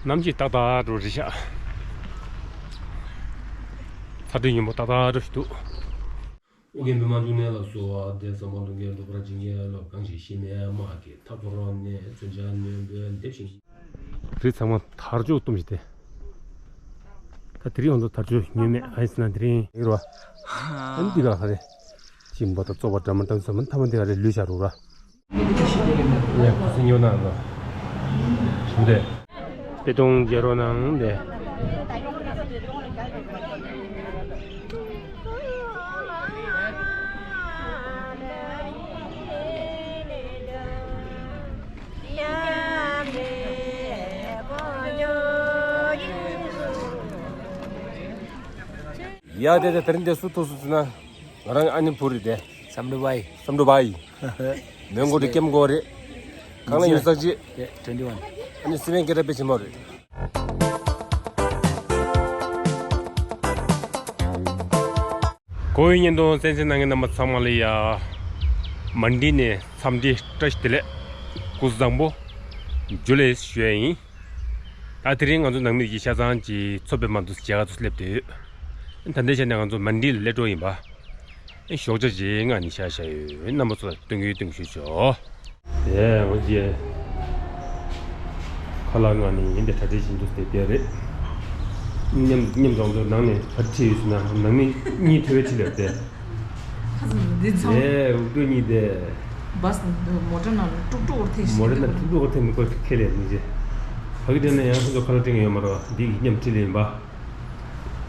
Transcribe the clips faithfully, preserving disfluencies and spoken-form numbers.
གནམ་གཤིས་ཏག་ཏག་འགྲོ་རེད་ཤག་ཚ་དྲོད་སྙོམས་པོ་ཏག་ཏག་འགྲོ་ཞིག་འདུག་ཨོ་རྒྱན་པདྨ་འབྱུང་གནས་ལ་གསོལ་བ་འདེབས། ཟབ་མོ་ལུང་གི་རྡོ་གར་བྱིན་གྱིས་རློབས། གང་ཞིག་གཤེད་མའི་དམག་གིས་མཐའ་བསྐོར་ནས། མཚོན་ཆ་རྣོན་པོས་འདེབས་ཤིང་། རི་ཚང་མ་དར་ལྕོག་བཏུམས་ཤིག་སྟེ། ད་དེ་རིང་ང་ཚོ་དར་ལྕོག་ཉོས་མེད། ཨ་ཡིན་ཟེར་ན་དེ་རིང་ཡོད་ར། ཨ་ནི་འདི་ག་ཧ་རེ། ཤིང་པ་དང་བཙོག་པ་འདྲ་མི་འདྲ་ཚོ་མི་ཐ་མ་འདི་ག་རེ་ལུས་བྱ་རུག་ར། ཡ་ཁུ་སིམ་ཉོ་ན་ལ། ཞུ་དེ། པེ་ཏོང་རྒྱལ་རོ་ནང་དེ། ཡ་དེ་དེ་དེ་རིང་དེ་སུ་ཐུག་སུ་ཟེར་ན། ང་རང་ཨ་ནི་བུ་རེད་དེ། སམ་དུ་བའི། སམ་དུ་བའི། མོན་གྷོ་རེད། ཀེམ་གོ་རེད། ཁང་གླ་ཉོ་ས་ཅི། དེ་ཊུ་ཝེན་ཊི་ཝན། ཨ་ནི་སི་ཝེན་སྐད་གྲགས་དཔེ་ཆེན་པོ་རེད། གོ་བའི་བརྙན་ཐུང་གསན་གཟིགས་གནང་མཁན་རྣམ་པ་ཚང་མ་ལ་ཡ། མན་ཌི་ནས་འཚམས་འདྲི་བཀྲ་ཤིས་བདེ་ལེགས། སྐུ་གཟུགས་བཟང་པོ། ཇུ་ལེ་ཞུ་ཡ་ཡིན། ད་དེ་རིང་ང་ཚོ་ནང་མི་གི་ཆ་ཚང་གི་ཚོ་པའི་མ་འདུག་མཇལ་ཁ་ཚོ་སླེབས་དུས། ད་ལྟའི་ཆ་ནས་ང་ཚོ་མན་ཌི་ལ་སླེབས་འགྲོ་ཡིན་པ། ཞོགས་ཇ་ཅིག་མངགས་ནས་བཞག་བཞག་ཡོད། རྣམ་པ་ཚོ་ལ་སྟོན་གི་སྟོན་གི་ཞུ་ཆོག་དེ་ང་ཚོ་ཁ་ལག་མངགས་ནས་ཡིན་དེ་གྲ་སྒྲིག་བྱེད་འདུག་སྟེ་དེ་རེད། མཉམ་མཉམ་དུ་ང་ཚོ་ནང་ནས་ག་རེ་ཁྲིད་ཡོད་ཟེར་ན་ནང་མི་གཉིས་ཁྲི་བའི་ཁྲི་ལ་དེ། ཁ་སང་འདི་ཚང་། དེ་འུ་སྡུག་གཉིས་དེ། བཱས་མོ་ཊ་ནང་ལ་དཀྲུག་དཀྲུག་བར་ཐེབས་ཤིག་མོ་ཊ་ནང་དཀྲུག་དཀྲུག་བར་ཐེབས་མི་དགོས་ཁས་ལེན་མི་བྱེད། ཕ་གི་དེ་ནས་ཡང་ཁོ་ཚོ་ཁ་ལག་སྤྲད་མཁན་ཡོད་མ་རེད་བ། འདི་གི་མཉམ་ཁྲིད་ལ་ཡིན་པ།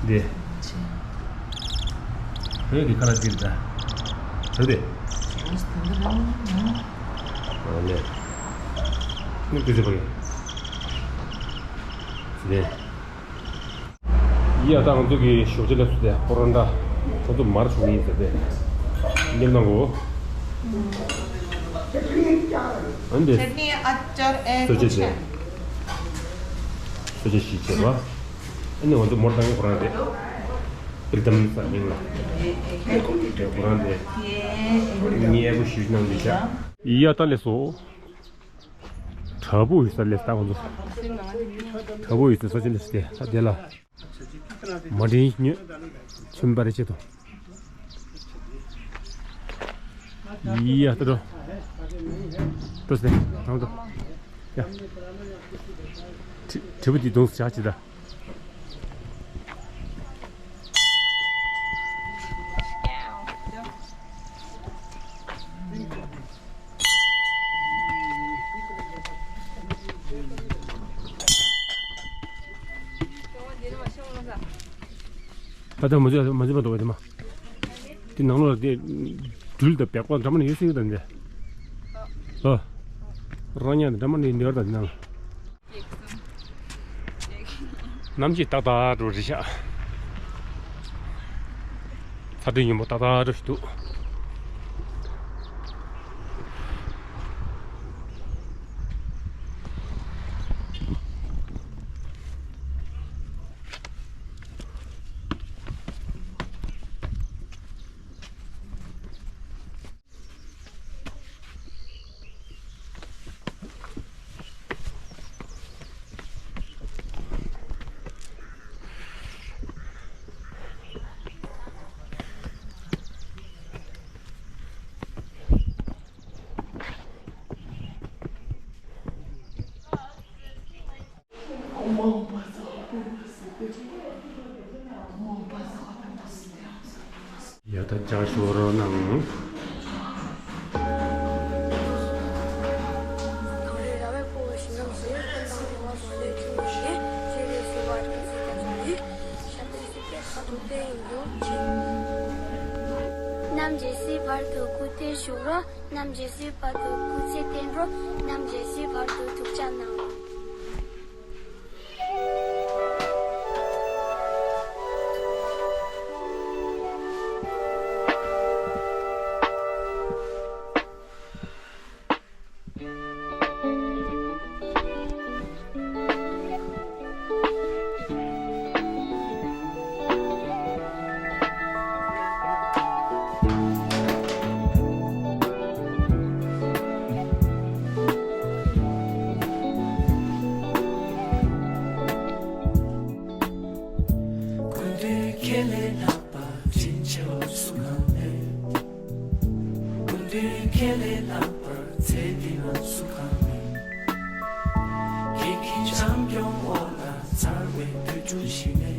འདི། བོད་ཀྱི་ཁ་ལག་སྤྲད་ད། བོད་དེ། ཨ་ལེ། ནི་དུས་ཚོད་ཕ་གི། འདི། ཡ་ད་ང་ཚོ་གི་ཞོགས་ཇ་ལ་སུ་དེ་ཧོ་རོན་ད། ཁོ་ཚོ་མར་བྱུང་ཡིན་ཟེར་ཏེ། མཉམ་གནང་གོ། ཨ་འདི། चटनी अचार ए कुछ है। སོ་ཇ་བྱས་པ། ཨ་ནི་ང་ཚོ་མོར་བཏང་གི་ཁོ་རང་རེད། པིར་དམ་ས་མིང་ལ། ཁོ་རང་རེད། ཉེ་པོ་ཞུས་གནང་འདི་ཤག་ཡ་ད་ལས་སོ། དྲ་འབུ་ཡོད་ས་ལས་ད་ང་ཚོ། དྲ་འབུ་ཡོད་ས་ས་ཆ་ལས་སྟེ་ད་དེ་ལ། མ་འདྲེན་ཉོས། ཚོན་པ་རེ་ཆེད་དུ། ཡི་ཡ་ད་འགྲོ། འགྲོ་སེ་ནང་དུ། ཡ། དྲི་དྲི་བ་འདི་གདོང་སུ་བྱ་ཅི་ད། ད་ལྟ་མ་བཟོས་མ་བཟོས་མ་གཏོགས་པ་དེ་མ། དེ་ནང་ལོགས་ལ་དེ་སྦྲུལ་དང་སྦལ་པ་འདྲ་མ་ནི་ཡོད་སྲིད་ཡོད་དམ་དེ། ཨ། རང་ཉག་འདྲ་མ་ནི་ཡོད་དམ་དེ་ནང་ལ། གནམ་གཤིས་ཏག་ཏག་འགྲོ་རེད་ཤག་ཚ་དྲོད་སྙོམས་པོ་ཏག་ཏག་འགྲོ་ཞིག་འདུག་ཡ་ད་ཅག་ཤོར་རོགས་གནང་། རྣམ་རྒྱལ་སྲས་བར་དུ་སྐུ་རྟེན་བཞུགས་རོགས། རྣམ་རྒྱལ་སྲས་བར་དུ་སྐུ་ཚེ་བརྟན་རོགས། རྣམ་རྒྱལ་སྲས་བར་དུ་ཐུགས་ཅག་གནང་། ཁྱེད་ལས་ལྷག་པ་དྲིན་ཆེ་བ་སུ་གང་མེད། སྐུ་མདུན་ཁྱེད་ལས་ལྷག་པར་ཚེ་འདི་ན་སུ་གང་མེད། ཁྱེད་ཀྱི་བྱམས་སྐྱོང་འོག་ལ་འཚར་བའི་དུས་འཁྲུག་ཞིག་ནས།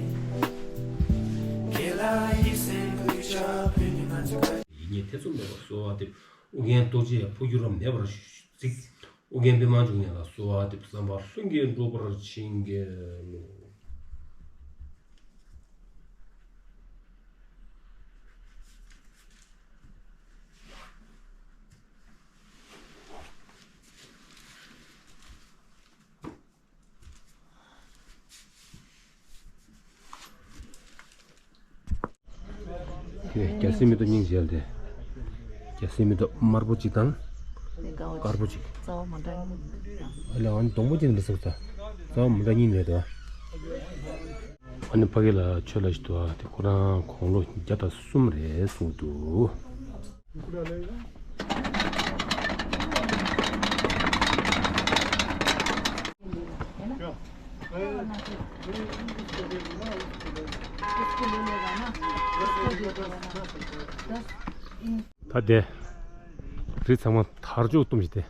ཁྱེད་ལ་ཡིད་སེམས་གུས་ཕྱག་ཕུལ་ནས་ང་ཚོ་ཡིད་གཉིས་ཐེ་ཚོམ་མེད་པར་གསོལ་བ་འདེབས། ཨོ་རྒྱན་རྡོ་རྗེ་འཕོ་འགྱུར་མེད་པར་གཟིགས། ཨོ་རྒྱན་པདྨ་འབྱུང་གནས་ལ་གསོལ་བ་འདེབས། བསམ་པ་ལྷུན་གྱིས་འགྲུབ་པར་བྱིན་གྱིས་རློབས། ཁྱེད་རྒྱལ་སྲས་མེ་ཏོག་སྙིང་རྗེ་ལ་དེ། རྒྱལ་སྲས་མེ་ཏོག་དམར་པོ་གཅིག་དང་། དཀར་པོ་གཅིག་རྩ་བ་མ་འདྲ་གཉིས། ཨ་ལས་ཨ་ནི་སྡོང་པོ་གཅིག་འདི་སོང་ཙང་རྩ་བ་མ་འདྲ་གཉིས་རེད་དོ། ཨ་ནི་ཕ་གི་ལ་ཆོས་ལ་ཞིག་ཏུ་དེ་ཁོ་རང་དགུང་ལོ་བརྒྱ་དང་གསུམ་རེད་གསུངས་འདུག་ད་དེ། རི་ཚང་མ་དར་ལྕོག་བཏུམས་ཤིག་སྟེ།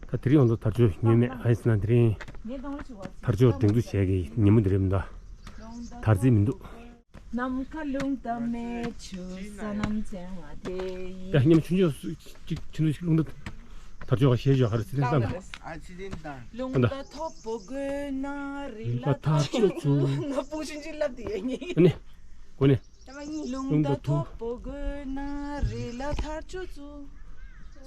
ད་དེ་རིང་ང་ཚོ་དར་ལྕོག་ཉོས་མེད། ཨ་ཡིན་ཟེར་ན་དེ་རིང་དར་ལྕོག་སྒྲེང་འཛུགས་བྱས་ཀྱི་ཉིན་མོ་དེ་རེད་མི་འདུག་དར་རྩེ་མི་འདུག་ནམ་མཁའ་རླུང་རྟ་མེ་ཆུ་ས་རྣམས་ཚེ་ང་དེ་ཡི། ཡ་ཉམ་ཆུང་ཆུང་གཅིག་ཆུང་ཆུང་ཞིག་རླུང་རྟ་དར་ལྕོག་ག་ཞེས་བྱ་ག་རེ་ཚེ་རིང་བསམ་ལ། རླུང་རྟ་མཐོ་པོ་དགོས་ན་རི་ལ་དར་ལྕོག་ཚུ། ང་སྤུ་ཤིང་ཅིག་ལབ་དེ་ཡ་ཉེ། ཨ་ནི། གོ་ནི། རླུང་རྟ་མཐོ་པོ་དགོས་ན་རི་ལ་དར་ལྕོག་ཚུ།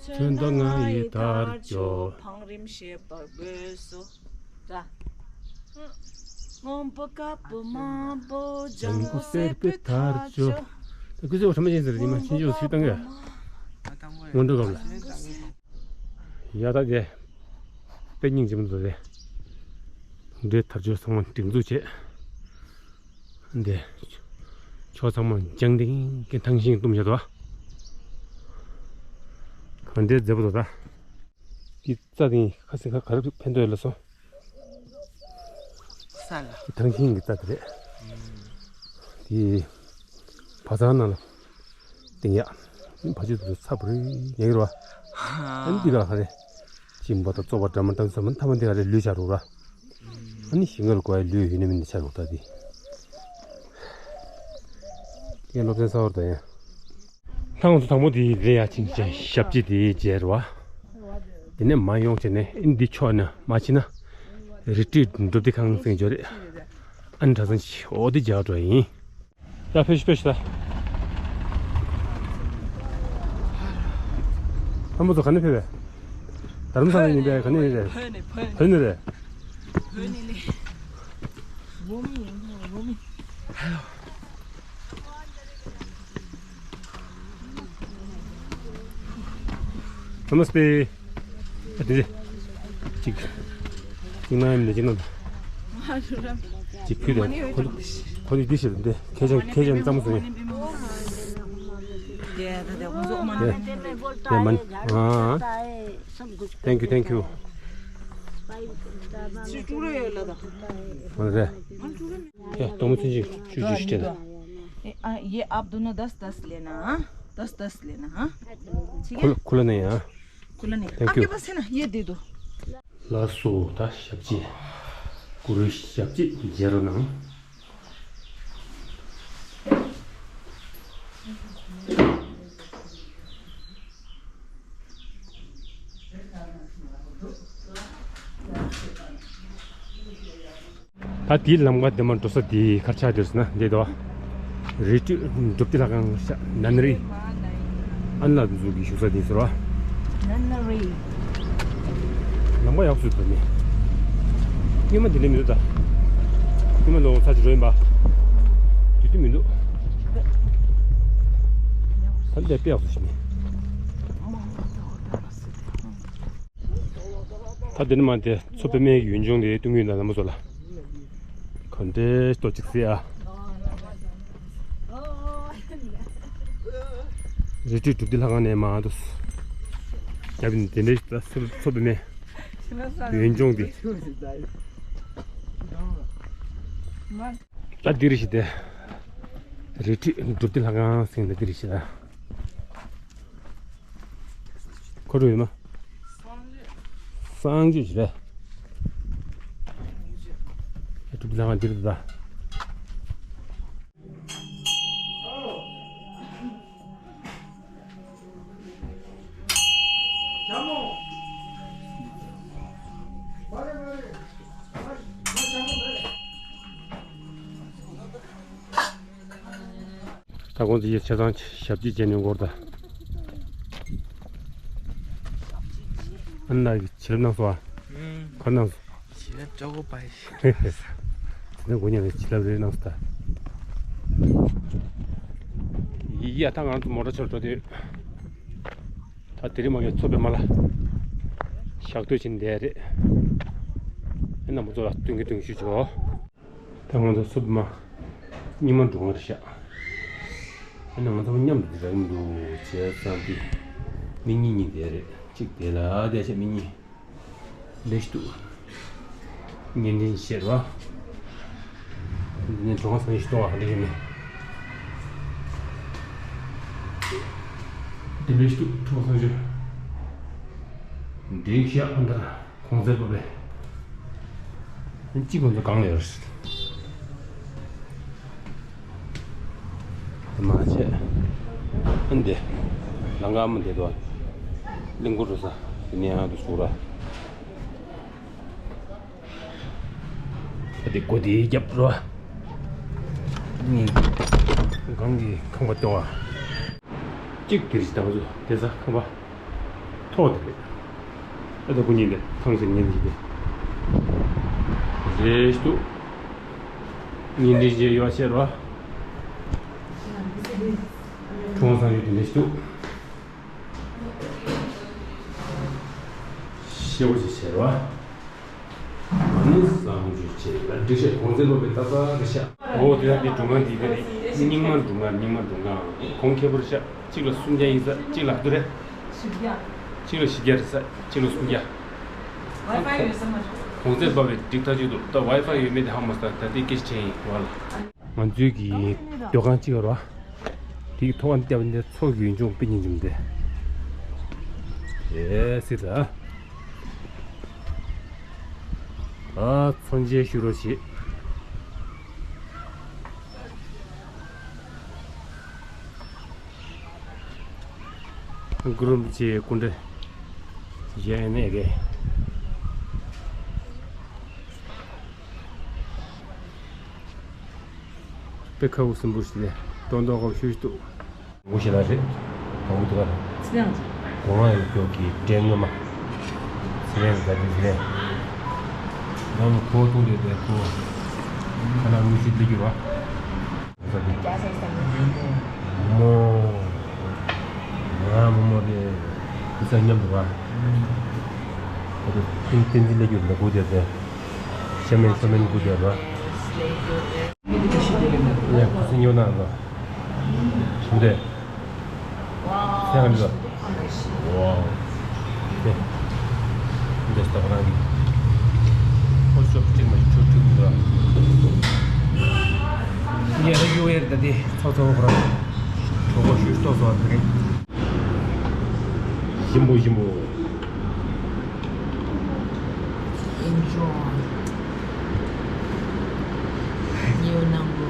ཚོན་མདོག་ལྔ་ཡི་དར་ལྕོག་བང་རིམ་ཞེས་པ་དགོས་སོ། ར། སྔོན་པོ་དཀར་པོ་དམར་པོ་ལྗང་གུ་སེར་པོའི་དར་ལྕོག་ད་སྐུ་ཚེ་བ་ཧྲ་མ་ཅན་ཟེར་དེ་མ་ཤིན་ཅུ་སུས་བཏང་གི་སྔོན་འགྲོ་སྐབས་ལ། ཡ་ད་དེ། དཔེ་སྙིང་རྗེ་མོ་འདུག་སྟེ། འདྲའི་དར་ལྕོག་ཚང་མ་སྒྲེང་འཛུགས་བྱས། འདི། ཕྱོགས་ཚང་མ་ལྗང་ལྡིང་གི་ཐང་ཤིང་བཏུམས་བཞག་འདུག་གང་འདྲའི་མཛེས་པོ་འདུག་ད། འདི་རྩྭ་དེ་ཁ་སང་ཁ་ག་རེ་ཕན་ཐོགས་ཡོད་ལ་སོ། ས་ལ། འདི་ཐང་ཤིང་གི་རྩྭ་དེ་རེད། འདི། བ་ཚང་ནང་ལ། ཏིང་ཡ། ཕ་ཆུ་དུ་ཚ་བུ་རི་ཉེ་རུ་བ། ཨ་ནི་འདི་ག་ཧ་རེ། གཅིན་པ་དང་བཙོག་པ་འདྲ་མ་འདྲ་ཚོ་མ་ཐ་མ་འདི་ག་རེ་ལུས་ཆ་རུ་ར། ཨ་ནི་ཞིང་ཁར་གོ་ཡ་ལུས་ཡོད་ནི་མིན་ནི་ཆ་རུ་ད་འདི། ཡ་སློབ་ཚན་ས་བར་དང་ཡ། ལྷང་ཚོ་དང་པོ་འདི་རེ་ཡ་ཅིང་ཅན་ཞབས་ཕྱི་འདི་མཇལ་རུ་བ། དེ་ནས་མ་ཡོང་བྱས་ནས་ཨ་ནི་འདི་ཕྱོགས་ནས་མ་ཕྱིན་ན། རི་ཊི་རིཊ་སྒྲུབ་སྡེ་ཁང་ཟེར་འཇོག་རེད། ཨ་ནི་གྲྭ་ཚང་ཆེ་འོ་དེ་རྒྱག་འགྲོ་ཡིན། ཡ་ཕེབས་ཤིག་ཕེབས་ཤིག་ད། ལྷ་མོ་ཚོ་ག་ནས་ཕེབས་པས། རྡ་རམ་ས་ལ་ཡིན་པས་ག་ནས་ཡིན་རེད། བོད་ནས་བོད་ནས་བོད་ནས་རེད། བོད་ནས་ལས། བོད་མི་ཡིན་བོད་མི། ནམ་སྟེ། ཨ་དེ་རེད། ཅིག་ཅིག་ན་ཡིན་ལ་ཅིག་ན། ཅིག་ཕུད་དེ་ཁོ་ཁོ་ཚོ་འདི་ཞིག་འདི་ཁེ་ཅན་ཁེ་ཅན་ཙམ་སོང་ཡིན། དེ་དེ་དེ་ཁོ་ཚོ་མ་ནི་དེ་མན། ཨ། Thank you, thank you. ཅི་ཀྲུག་རེ་ཡོད་ལ་ད། མ་རེད། ཡ་སྟོང་མ་ཚུན་ཆད་ཆུ་ཆུ་ཞིག་སྤྲད་ད། ये आप दोनों दस दस लेना, हाँ? दस दस लेना, हाँ? ठीक है? खुला खुला नहीं है, हाँ? खुला नहीं। Thank you. आपके पास है ना, ये दे दो। ལགས་སོ། ད་ཞབས་ཕྱི། གུ་རུའི་ཞབས་ཕྱི་མཇལ་རོགས་གནང་། ད་དེའི་ལམ་ཁ་དེ་མར་འགྲོ་ས་དེ་གར་ཆགས་དེར་སོང་ན་འདི་དོ། རི་ཁྲོད་སྒྲུབ་སྡེ་ལྷ་ཁང་ཤག་ནན་རི། ཨ་ནེ་ལགས་འཛུགས་ཀྱི་བཞུགས་ས་དེ་ཟེར་བ། ནན་རི། ལམ་ཁ་ཡག་སུ་འདུག་ནི། སྔོན་མ་འདི་འདྲ་མི་འདུག་ད། སྔོན་མ་ལོ་ཚ་ཅིག་རོ་ཡིན་པ། དེ་དུས་མི་འདུག་ད་འདི་དཔེ་ཡག་སུ་ཞིག་ནི། ད་འདི་ནི་མ་དེ་མཚོ་པདྨའི་ཡུལ་ལྗོངས་དེ་སྟོན་གྱི་ཡོད་ན་ལམ་བུ་བཟོ་ལ། ག་འདྲའི་ལྟོ་ཅིག་སེ་ཨ། རི་ཁྲོད་སྒྲུབ་སྡེ་ལྷ་ཁང་ནས་མ་འདུག་ཡབ་ནི་དེ་འདྲའི་མཚོ་པདྨའི་ཡུལ་ལྗོངས་དེ། ད་འདིར་ཞིག་དེ། རི་ཁྲོད་སྒྲུབ་སྡེ་ལྷ་ཁང་ཟེར་ནས་འདིར་ཞིག་ད། ཁོ་རུ་ཡོད་མ། གསང་སྤྱོད་ཞིག་རེད། སྒྲུབ་སྡེ་ལྷ་ཁང་འདིར་ད། ད་ཁོང་ཚོ་ཡི་ཆ་ཚང་ཞབས་ཕྱི་བྱས་ནས་འགོར་ད། ཨ་ན་གི་བྱིན་རླབས་གནང་སོང་ཨ། ཨུམ། ག་རེ་གནང་སོང་། བྱིན་རླབས་ཅོག་པོ་པ་ཡི། དེ་ནས་དགོས་ཉེ་ནས་བྱིན་རླབས་རེ་གནང་སོང་ད། ཡི་ཡ་ད་ང་ཚོ་མོ་ཊ་ཆོར་འགྲོ་དུས། ད་དེ་རིང་མ་གི་མཚོ་པདྨ་ལ་ཞག་སྡོད་བྱེད་བསྡད་རེད། ཨེ་རྣམ་པ་ཚོ་ལ་སྟོན་གི་སྟོན་ཞུ་ཆོག་ད་ང་ཚོ་མཚོ་པདྨ་རྙིང་མ་འབྲོང་ལྔ་རེད་ཤག་ཨེ་ན་ང་ཚོ་མཉམ་དུ་འདི་རག་གི་མི་འདུག་བྱས་ཙང་དེ་མི་གཉིས་གཉིས་བསྡད་རེད། གཅིག་དེ་ལ་བསྡད་ཤག་མི་གཉིས། ལེགས་འདུག་བརྙན་འཕྲིན་བཤད་རོགས། འདི་ནས་གྲོང་ཁ་སང་ཉིན་ཞིག་གཏོང་བ་ག་འདྲ་ཡིན་མིན། འདི་ལེགས་འདུག་གྲོང་ཁ་སང་ཉིན། འདི་ཤག་ཨ་འདྲ་གོང་ཚད་པ་བས། གཅིག་ཁོང་ཚོ་གང་ལ་ཡོད་རེད། མ་བྱས། ཨ་འདི། ལང་ཀ་མ་འདི་དོ། གླིང་སྐོར་རུ་ས། འདི་ནས་ཨ་འདུ་སུ་ར། ཨ་འདི་སྒོ་འདི་རྒྱབ་རོ། གང་གི་ཁང་པ་ལྟོ་བ། གཅིག་དེར་ཞིག་དང་ཚོ་དེ་ས་ཁང་པ། ཐོག་དེ་རེད། ཨ་ད་ཁོ་གཉིས་དེ་ཐང་ཟེར་ཉན་གྱི་དེ། རེད་འདུག་ཉིན་འདི་རྗེས་ཡོད་ཤེས་རོ། ཁྲོང་སང་ཡོད་དེ་འདྲ་ཞིག་འདུག་ཤེས་པོ་ཞིག་བྱེད་རོ། ཨ་ནི་བཟང་སྤྱོད་བྱེད་ལ་འགྲིག་ཤག་གོང་ཚད་ལོ་པའི་ཏག་ཏག་རེད་ཤག་འོ་དེ་ཡང་དེ་སྒྲུང་ང་འདི་ག་རེད། རྙིང་མ་སྒྲུང་ང་རྙིང་མ་སྒྲུང་ང་གོང་ཁེ་པོ་རེད་ཤག་གཅིག་ལ་སུམ་བརྒྱ་ཡིན་ས་གཅིག་ལ་བསྡུ་རེད། བཞི་བརྒྱ། གཅིག་ལ་བཞི་བརྒྱ་རེད་ས་གཅིག་ལ་སུམ་བརྒྱ། Wi-Fi ཡོད་ས་མ་རེད། གོང་ཚད་འབབ་པའི་འགྲིག་ཐག་ཆོད་འདུག་ད་Wi-Fi ཡོད་མེད་དེ་ཧ་མ་སོང་ད་ལྟའི་སྐད་ཆ་དྲན་ཡིན་བ་ལ། ང་ཚོའི་གི་སྡོད་ཁང་གཅིག་ཡོད་རེད་བ། དེའི་ཐོག་ཁ་བལྟས་པ་འདི་མཚོ་གི་ཡུལ་ལྗོངས་དཔེ་སྙིང་རྗེ་མོ་འདི། ཨེ་སྲིད་ད། ཨ་མཚོན་ཆའི་ཤུ་རོ་ཞིག་གུ་རུ་རིན་པོ་ཆེའི་སྐུ་འདྲ་གཞན་ནས་གས། དཔེ་ཁ་བུ་སིམ་པོ་ཞིག་ལས་ཏོང་ཏོང་ཁ་བུ་ཤུ་ཤུ་འདུག་ངོ་ཤེས་ལ་རེད། དང་པོ་དུ་བ་རེད། ཚེ་རིང་། གོང་ལ་ཡོད་ཀྱོག་གི་ཏྲེ་སྔོན་མ། ཚེ་རིང་ག་དུས་ཚེ་རིང་། ནམ་གོ་ཐུང་དེ་དེ་གོ། ཁ་ན་དངུལ་ཤུ་ལི་རྒྱུ་བ། ས་དེ། རྒྱ་ས་ས་དེ། མོ། ང་མོ་མོ་དེ། དེ་ས་མཉམ་དུ་བ། ཨ་དེ་ཏིང་ཏིང་ཏིང་ལི་རྒྱུ་ལ་གོ་དེ་དེ། ཤ་མེན་ཤ་མེན་གོ་དེ་བ། ཡ་ཁུ་སི་ཉོ་ན་ལ། ཞུ་དེ། ཚེ་གང་འདྲ། ཝའོ། དེ། འདི་ལྟ་བུ་རང་གི། ཁོ་ཤོབ་གཅིག་མ་ཆུ་ཁྲིག་འདུག་ངས་ཧ་ཡོ་ཡར་ད་དེ་ཚོ་ཚོ་ཁོ་རང་། གྲོགས་པོ་ཞུ་ལྟོ་སོང་བ་དེ་རེད། ཞིམ་པོ་ཞིམ་པོ། Enjoy. ཉེ་བོ་ནང་གོ།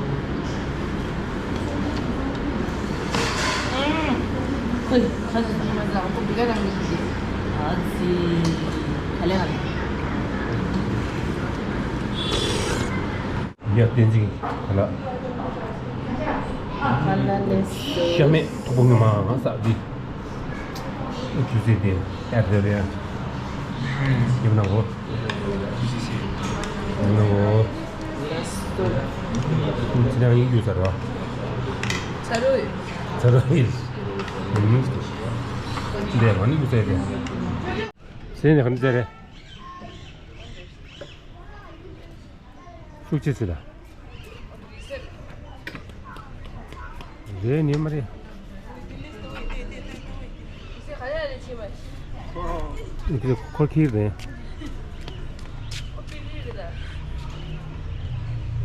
ཨུམ། ཧོꯏ། ཁ་ཟས་ཚང་མ་ཟ། ཁོ་བི་ག་རང་གི་ཞིག་ཨ་ཙི། ཁ་ལས་ཨ་ལས། ཡ་བསྟན་འཛིན་ཁ་ལག་ཁ་ལག་ལས། ཤ་མེད་ཐུག་པོ་ངོ་མ་ང་ཟ་འདི། ཨུ་ཆུ་སེ་དེ་ཨེ་རེ་རེ། ཡིན་ན་འོ། ཡིན་ན་འོ། ཁོང་ཚེ་རིང་ཡིན་རྒྱུ་ཟེར་བ། ཚ་རུ། ཚ་རུ་ཡིན། ཡིན། འདི་ང་ནི་ཡུ་ཟེར་དེ། ཟེར་ནས་ག་འདི་ཟེར་རེད། ཤུགས་ཆེ་ཟེར་ལ། རེད་ནི་མ་རེད། འདི་ཁོ་ཁྱེར་རེད།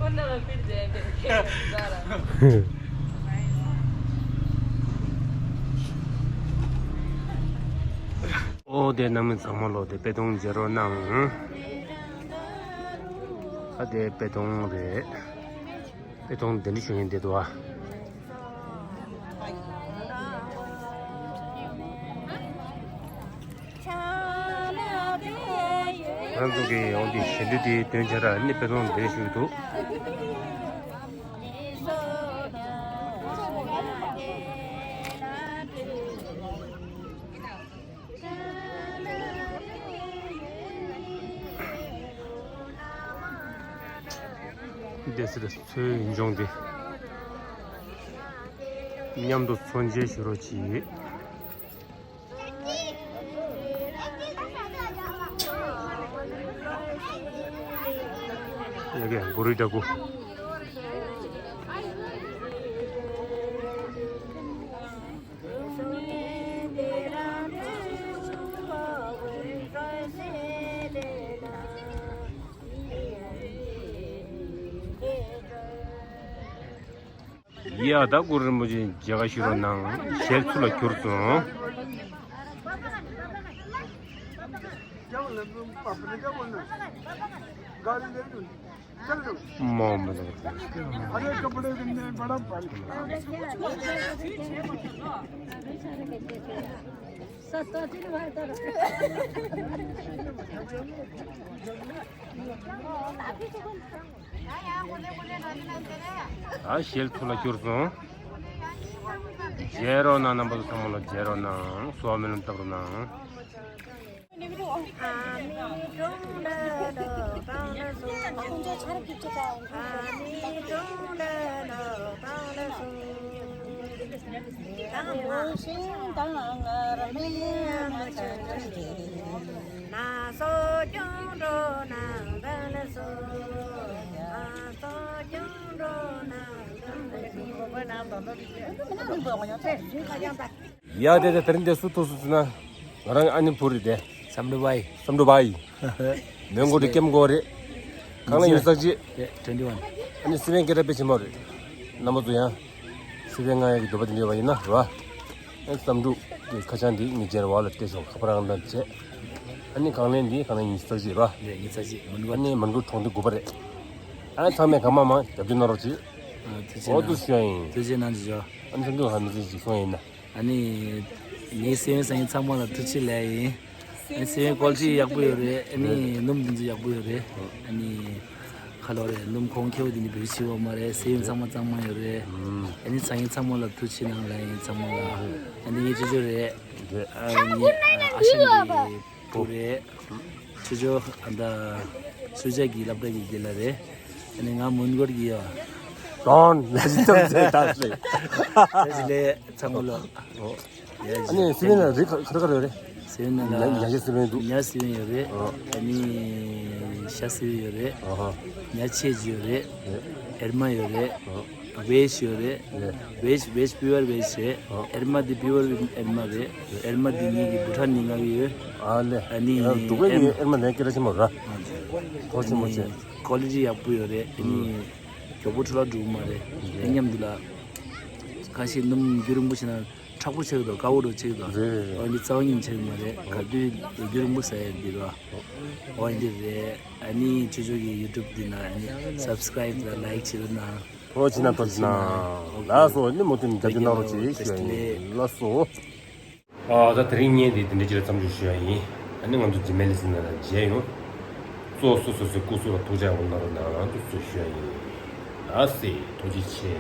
ཨོ་དེ་རྣམ་པ་ཚང་མ་ལོ་དེ་དཔེ་སྟོང་མཇལ་རོགས་གནང་། ཨ་དེ་དཔེ་སྟོང་རེད། དཔེ་སྟོང་དེ་འདྲ་ཞུ་ཡིན་བསྡད་འདུག་ཨ། ང་ཚོ་གི་ཡོང་དེ་ཞལ་འདྲི་དེ་དོན་ཆ་ར་ནི་དཔེ་སྟོང་དེ་ཞུ་གི་འདུག་སྡེ་སྲིད་ཚོའི་ལྗོངས་འདི་མཉམ་དུ་མཚོན་བྱེད་ཞུ་རོགས་གྱིས། ཡ་གི་གུ་རུའི་འདྲ་སྐུ། ཡ་ད་གུ་རུ་རིན་པོ་ཆེ་མཇལ་ཁ་ཞུ་རོགས་གནང་། ཞལ་ཚུར་ལ་བསྒྱུར་སོང་། མོ་མོ། अरे कपड़े कितने बड़ा भारी। ད་ཞལ་ཚུར་ལ་བསྒྱུར་སོང་། མཇལ་རོགས་གནང་། རྣམ་པ་ཚོ་ཚང་མ་ལ་མཇལ་རོགས་གནང་། གསོལ་བ་སྨོན་ལམ་བཏབ་རོགས་གནང་། ཡ་དེ་དེ་དེ་རིང་དེ་སུ་ཐུག་སུ་ཟེར་ན། ང་རང་ཨ་ནི་བུ་རེད་དེ། བསམ་འགྲུབ་བྷའི། བསམ་འགྲུབ་བྷའི། མོན་གྷོ་དུ་ཀེམ་གོ་རེད། གང་ལ་ཡོད་ས་ཅི། དེ་ཊུ་ཝེན་ཊི་ཝན། ཨ་ནི་སི་ཝེན་སྐད་གྲགས་དཔེ་ཆེན་པོ་རེད། རྣམ་པ་ཚོ་ཡང་། སི་ཝེན་ང་ཡ་གི་འདོད་པ་དེ་འདྲ་ཡོད་པ་ཡིན་ན་རེད་བ། ཨ་ནི་བསམ་འགྲུབ་ཀྱི་ཁ་བྱང་འདི་ངས་མཇལ་བ་ལ་བལྟས་སོང་། ཁ་པར་རང་དང་བྱས། ཨ་ནི་གང་ལེན་འདི་གང་ལེན་ཉི་ཤུ་རྩ་གཅིག་རེད་བ། ལས་ཉི་ཤུ་རྩ་གཅིག་མོན་གྷོ། ཨ་ནི་མོན་གྷོ་གྲོང་སྡེ་དགུ་པ་རེད། ཨ་ནི་ཚང་མས་གང་མང་མང་རྒྱབ་སྐྱོར་གནང་རོགས་གྱིས། ཨ་ཐུགས་རྗེ་ཨོ་གནང་། ཐུགས་རྗེ་ཆེ་ཡིན། ཐུགས་རྗེ་གནང་ཞུ་ཞོ། ཨ་ནི་བསམ་འགྲུབ་ཧ་མི་སྲིད་ཅིག་སོང་ཡིན་ན། ཨ་ནི། ངའི་སི་ཝེན་སང་ཉིན་ཚང་མ་ལ་ཐུགས་རྗེ་ཆེ་ལབ་ཡིན། ཨ་ནི་སི་ཝེན་ཀོ་ལི་ཊི་ཡག་པོ་ཡོད་རེད། ཨ་ནི་སྣུམ་འདི་ཚོ་ཡག་པོ་ཡོད་རེད། ཨ་ནི། ཁ་ལོ་རེད། སྣུམ་ཁོང་ཁེ་བོ་འདི་ནི་བེད་སྤྱོད་བྱེད་པ་མ་རེད། སི་ཝེན་ཚང་མ་གཙང་མ་ཡོད་རེད། ཨ་ནི་སང་ཉིན་ཚང་མ་ལ་ཐུགས་རྗེ་ཆེ་གནང་ལབ་ཡིན་ཚང་མ་ལ། ཨ་ནི་ངའི་ཅོ་ཅོ་རེད། ཨ་ནི་ཨ་ཤང་གི་བུ་རེད། ཅོ་ཅོ་ཨ་ད་སུ་ཇཱ་གི་སློབ་གྲྭ་གི་དགེ་ལགས་རེད། ཨ་ནི་ང་མོན་གྷོ་གི་ཡོད། ཌོན་ལ་ཅི་ཙམ་ཟེར་ད་ཟེར། ད་ཅི་ལས། ཚང་མ་ལོ། ཨ་ནི་སི་ཝེན་ལ་རིགས་ག་རེ་ག་རེ་ཡོད་རེད། སི་ཝེན་ལ་ཉ་ཉ་ཤ་སི་ཝེན་འདུག་ཉ་སི་ཝེན་ཡོད་རེད། ཨ་ནི་ཤ་སི་ཝེན་ཡོད་རེད། ཨ་ཧ། ཉ་ཆས་ཅི་ཡོད་རེད། ཨེར་མ་ཡོད་རེད། ཝེཇ་ཡོད་རེད། ཝེཇ་ཝེཇ་པི་ཝར་ཝེཇ་རེད། ཨེར་མ་འདི་པི་ཝར་ཨེར་མ་རེད། ཨེར་མ་འདི་ངེད་ཀྱི་བུ་ཕྲུག་ནི་ང་གི་ཡོད། ཨ་ལེ། ཨ་ནི་ཡང་འདུག་ག་ཨེར་མ་ཨེར་མ་ལས་སྐད་ཆ་ཆེན་པོ་ར། ཨ་ནི་ཀོ་ལི་ཊི་ཡག་པོ་ཡོད་རེད། ཨ་ནི་མགྱོགས་པོ་འཕྲོ་བརླག་འགྲོ་གི་མ་རེད། ཨེ་མཉམ་དུ་ལ། ཁ་ཤས་སྣུམ་རྒྱུན་རིང་པོ་བྱས་ན་མཁྲེགས་པོ་ཆགས་ཀྱི་འདུག་དཀར་པོ་འདྲ་ཆགས་ཀྱི་འདུག་ཨེ་འདི་རྩ་བ་ཉིད་ཆགས་ཀྱི་མ་རེད། ག་དུས་རྒྱུན་རིང་པོ་ཟ་ཡ་འདི་ར། ཨོ་འདི་རེད། ཨ་ནི་ཅོ་ཅོ་གི་ཡུ་ཊུབ་འདི་ན་ཨ་ནི་སབ་སི་ཀ་རའིབ་དང་ལའིཀ་བྱེད་རོགས་གནང་། ཐུགས་རྗེ་ཆེ་གནང་། ཐུགས་རྗེ་ཆེ་གནང་། ལགས་སོ། ཨ་ནི་མུ་མཐུད་རྒྱབ་སྐྱོར་གནང་རོགས་གྱིས་ཞུ་ཡ་ཡིན། ལགས་སོ། ཨ་ད་དེ་རིང་བརྙན་འདི་འདི་འདྲ་ཅིག་ལ་མཚམས་འཇོག་ཞུ་ཡ་ཡིན། ཨ་ནི་ང་ཚོ་རྗེས་མའི་ལེ་ཚན་ནང་ལ་མཇལ་ཡོང་། གཙོ་བོ་སོ་སོ་སོའི་སྐུ་གཟུགས་ལ་ཐུགས་ཅག་ཡོང་གནང་རོགས་གནང་དུ་ཞུ་ཡ་ཡིན། ལགས་སེ། ཐུགས་རྗེ་ཆེ།